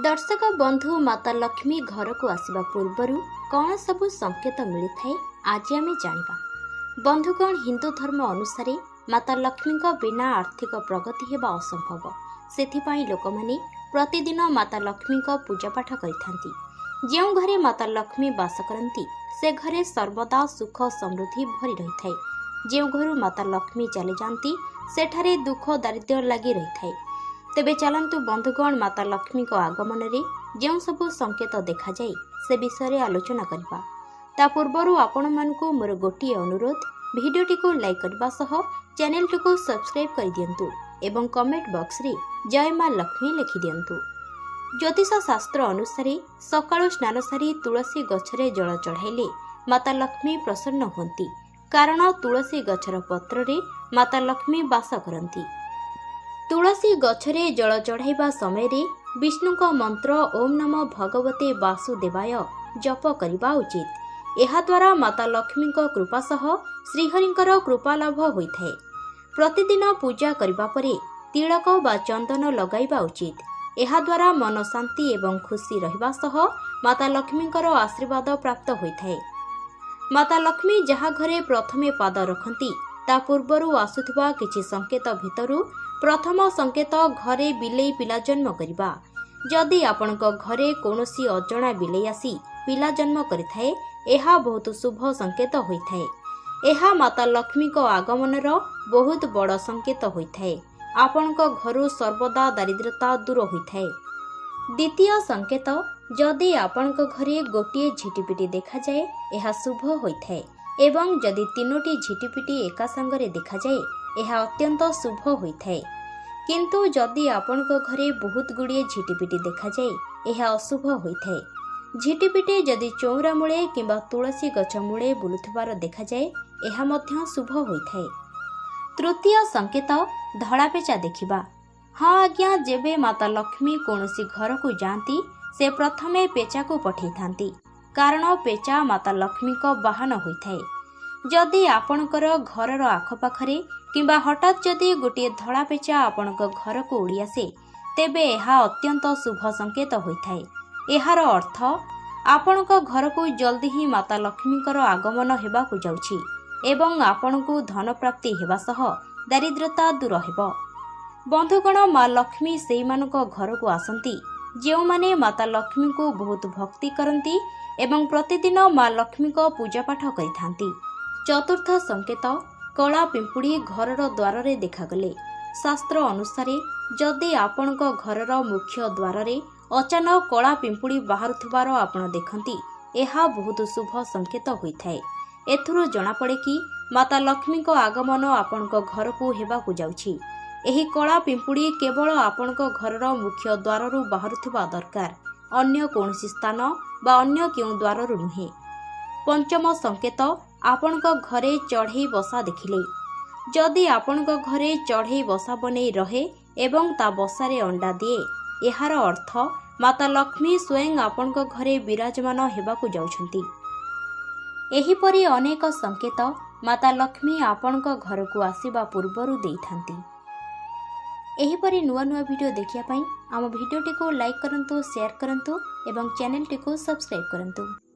ଦର୍ଶକ ବନ୍ଧୁ, ମାତା ଲକ୍ଷ୍ମୀ ଘରକୁ ଆସିବା ପୂର୍ବରୁ କ'ଣ ସବୁ ସଂକେତ ମିଳିଥାଏ, ଆଜି ଆମେ ଜାଣିବା। ବନ୍ଧୁଗଣ, ହିନ୍ଦୁ ଧର୍ମ ଅନୁସାରେ ମାତା ଲକ୍ଷ୍ମୀଙ୍କ ବିନା ଆର୍ଥିକ ପ୍ରଗତି ହେବା ଅସମ୍ଭବ। ସେଥିପାଇଁ ଲୋକମାନେ ପ୍ରତିଦିନ ମାତା ଲକ୍ଷ୍ମୀଙ୍କ ପୂଜାପାଠ କରିଥାନ୍ତି। ଯେଉଁ ଘରେ ମାତା ଲକ୍ଷ୍ମୀ ବାସ କରନ୍ତି, ସେ ଘରେ ସର୍ବଦା ସୁଖ ସମୃଦ୍ଧି ଭରି ରହିଥାଏ। ଯେଉଁ ଘରୁ ମାତା ଲକ୍ଷ୍ମୀ ଚାଲିଯାଆନ୍ତି, ସେଠାରେ ଦୁଃଖ ଦାରିଦ୍ର୍ୟ ଲାଗି ରହିଥାଏ। ତେବେ ଚାଲନ୍ତୁ ବନ୍ଧୁଗଣ, ମାତା ଲକ୍ଷ୍ମୀଙ୍କ ଆଗମନରେ ଯେଉଁ ସବୁ ସଂକେତ ଦେଖାଯାଏ ସେ ବିଷୟରେ ଆଲୋଚନା କରିବା। ତା ପୂର୍ବରୁ ଆପଣମାନଙ୍କୁ ମୋର ଗୋଟିଏ ଅନୁରୋଧ, ଭିଡ଼ିଓଟିକୁ ଲାଇକ୍ କରିବା ସହ ଚ୍ୟାନେଲଟିକୁ ସବସ୍କ୍ରାଇବ୍ କରିଦିଅନ୍ତୁ ଏବଂ କମେଣ୍ଟ ବକ୍ସରେ ଜୟ ମା ଲକ୍ଷ୍ମୀ ଲେଖିଦିଅନ୍ତୁ। ଜ୍ୟୋତିଷ ଶାସ୍ତ୍ର ଅନୁସାରେ ସକାଳୁ ସ୍ନାନ ସାରି ତୁଳସୀ ଗଛରେ ଜଳ ଚଢ଼ାଇଲେ ମାତା ଲକ୍ଷ୍ମୀ ପ୍ରସନ୍ନ ହୁଅନ୍ତି, କାରଣ ତୁଳସୀ ଗଛର ପତ୍ରରେ ମାତା ଲକ୍ଷ୍ମୀ ବାସ କରନ୍ତି। ତୁଳସୀ ଗଛରେ ଜଳ ଚଢ଼ାଇବା ସମୟରେ ବିଷ୍ଣୁଙ୍କ ମନ୍ତ୍ର ଓମ୍ ନମ ଭଗବତେ ବାସୁଦେବାୟ ଜପ କରିବା ଉଚିତ। ଏହାଦ୍ୱାରା ମାତା ଲକ୍ଷ୍ମୀଙ୍କ କୃପା ସହ ଶ୍ରୀହରିଙ୍କର କୃପା ଲାଭ ହୋଇଥାଏ। ପ୍ରତିଦିନ ପୂଜା କରିବା ପରେ ତିଳକ ବା ଚନ୍ଦନ ଲଗାଇବା ଉଚିତ। ଏହାଦ୍ୱାରା ମନ ଶାନ୍ତି ଏବଂ ଖୁସି ରହିବା ସହ ମାତା ଲକ୍ଷ୍ମୀଙ୍କର ଆଶୀର୍ବାଦ ପ୍ରାପ୍ତ ହୋଇଥାଏ। ମାତା ଲକ୍ଷ୍ମୀ ଯାହା ଘରେ ପ୍ରଥମେ ପାଦ ରଖନ୍ତି, ତା ପୂର୍ବରୁ ଆସୁଥିବା କିଛି ସଂକେତ ଭିତରୁ ପ୍ରଥମ ସଂକେତ ଘରେ ବିଲେଇ ପିଲା ଜନ୍ମ କରିବା। ଯଦି ଆପଣଙ୍କ ଘରେ କୌଣସି ଅଜଣା ବିଲେଇ ଆସି ପିଲା ଜନ୍ମ କରିଥାଏ, ଏହା ବହୁତ ଶୁଭ ସଂକେତ ହୋଇଥାଏ। ଏହା ମାତା ଲକ୍ଷ୍ମୀଙ୍କ ଆଗମନର ବହୁତ ବଡ଼ ସଂକେତ ହୋଇଥାଏ। ଆପଣଙ୍କ ଘରୁ ସର୍ବଦା ଦାରିଦ୍ର୍ୟତା ଦୂର ହୋଇଥାଏ। ଦ୍ୱିତୀୟ ସଂକେତ, ଯଦି ଆପଣଙ୍କ ଘରେ ଗୋଟିଏ ଝିଟିପିଟି ଦେଖାଯାଏ, ଏହା ଶୁଭ ହୋଇଥାଏ ଏବଂ ଯଦି ତିନୋଟି ଝିଟିପିଟି ଏକା ସାଙ୍ଗରେ ଦେଖାଯାଏ, ଏହା ଅତ୍ୟନ୍ତ ଶୁଭ ହୋଇଥାଏ। କିନ୍ତୁ ଯଦି ଆପଣଙ୍କ ଘରେ ବହୁତ ଗୁଡ଼ିଏ ଝିଟିପିଟି ଦେଖାଯାଏ, ଏହା ଅଶୁଭ ହୋଇଥାଏ। ଝିଟିପିଟି ଯଦି ଚଉରା ମୂଳେ କିମ୍ବା ତୁଳସୀ ଗଛ ମୂଳେ ବୁଲୁଥିବାର ଦେଖାଯାଏ, ଏହା ମଧ୍ୟ ଶୁଭ ହୋଇଥାଏ। ତୃତୀୟ ସଂକେତ, ଧଳା ପେଚା ଦେଖିବା। ହଁ ଆଜ୍ଞା, ଯେବେ ମାତା ଲକ୍ଷ୍ମୀ କୌଣସି ଘରକୁ ଯାଆନ୍ତି, ସେ ପ୍ରଥମେ ପେଚାକୁ ପଠେଇଥାନ୍ତି, କାରଣ ପେଚା ମାତା ଲକ୍ଷ୍ମୀଙ୍କ ବାହନ ହୋଇଥାଏ। ଯଦି ଆପଣଙ୍କର ଘରର ଆଖପାଖରେ କିମ୍ବା ହଠାତ୍ ଯଦି ଗୋଟିଏ ଧଳା ପେଚା ଆପଣଙ୍କ ଘରକୁ ଉଡ଼ି ଆସେ, ତେବେ ଏହା ଅତ୍ୟନ୍ତ ଶୁଭ ସଂକେତ ହୋଇଥାଏ। ଏହାର ଅର୍ଥ ଆପଣଙ୍କ ଘରକୁ ଜଲ୍ଦି ହିଁ ମାତା ଲକ୍ଷ୍ମୀଙ୍କର ଆଗମନ ହେବାକୁ ଯାଉଛି ଏବଂ ଆପଣଙ୍କୁ ଧନ ପ୍ରାପ୍ତି ହେବା ସହ ଦାରିଦ୍ର୍ୟତା ଦୂର ହେବ। ବନ୍ଧୁଗଣ, ମା ଲକ୍ଷ୍ମୀ ସେଇମାନଙ୍କ ଘରକୁ ଆସନ୍ତି ଯେଉଁମାନେ ମାତା ଲକ୍ଷ୍ମୀଙ୍କୁ ବହୁତ ଭକ୍ତି କରନ୍ତି ଏବଂ ପ୍ରତିଦିନ ମା ଲକ୍ଷ୍ମୀଙ୍କ ପୂଜାପାଠ କରିଥାନ୍ତି। ଚତୁର୍ଥ ସଂକେତ, କଳା ପିମ୍ପୁଡ଼ି ଘରର ଦ୍ୱାରରେ ଦେଖାଗଲେ। ଶାସ୍ତ୍ର ଅନୁସାରେ ଯଦି ଆପଣଙ୍କ ଘରର ମୁଖ୍ୟ ଦ୍ୱାରରେ ଅଚାନକ କଳା ପିମ୍ପୁଡ଼ି ବାହାରୁଥିବାର ଆପଣ ଦେଖନ୍ତି, ଏହା ବହୁତ ଶୁଭ ସଂକେତ ହୋଇଥାଏ। ଏଥିରୁ ଜଣାପଡ଼େ କି ମାତା ଲକ୍ଷ୍ମୀଙ୍କ ଆଗମନ ଆପଣଙ୍କ ଘରକୁ ହେବାକୁ ଯାଉଛି। ଏହି କଳା ପିମ୍ପୁଡ଼ି କେବଳ ଆପଣଙ୍କ ଘରର ମୁଖ୍ୟ ଦ୍ୱାରରୁ ବାହାରୁଥିବା ଦରକାର, ଅନ୍ୟ କୌଣସି ସ୍ଥାନ ବା ଅନ୍ୟ କେଉଁ ଦ୍ୱାରରୁ ନୁହେଁ। ପଞ୍ଚମ ସଂକେତ, ଆପଣଙ୍କ ଘରେ ଚଢ଼େଇ ବସା ଦେଖିଲେ। ଯଦି ଆପଣଙ୍କ ଘରେ ଚଢ଼େଇ ବସା ବନେଇ ରହେ ଏବଂ ତା ବସାରେ ଅଣ୍ଡା ଦିଏ, ଏହାର ଅର୍ଥ ମାତା ଲକ୍ଷ୍ମୀ ସ୍ୱୟଂ ଆପଣଙ୍କ ଘରେ ବିରାଜମାନ ହେବାକୁ ଯାଉଛନ୍ତି। ଏହିପରି ଅନେକ ସଂକେତ ମାତା ଲକ୍ଷ୍ମୀ ଆପଣଙ୍କ ଘରକୁ ଆସିବା ପୂର୍ବରୁ ଦେଇଥାନ୍ତି। ଏହିପରି ନୂଆ ନୂଆ ଭିଡ଼ିଓ ଦେଖିବା ପାଇଁ ଆମ ଭିଡ଼ିଓଟିକୁ ଲାଇକ୍ କରନ୍ତୁ, ସେୟାର କରନ୍ତୁ ଏବଂ ଚ୍ୟାନେଲଟିକୁ ସବସ୍କ୍ରାଇବ୍ କରନ୍ତୁ।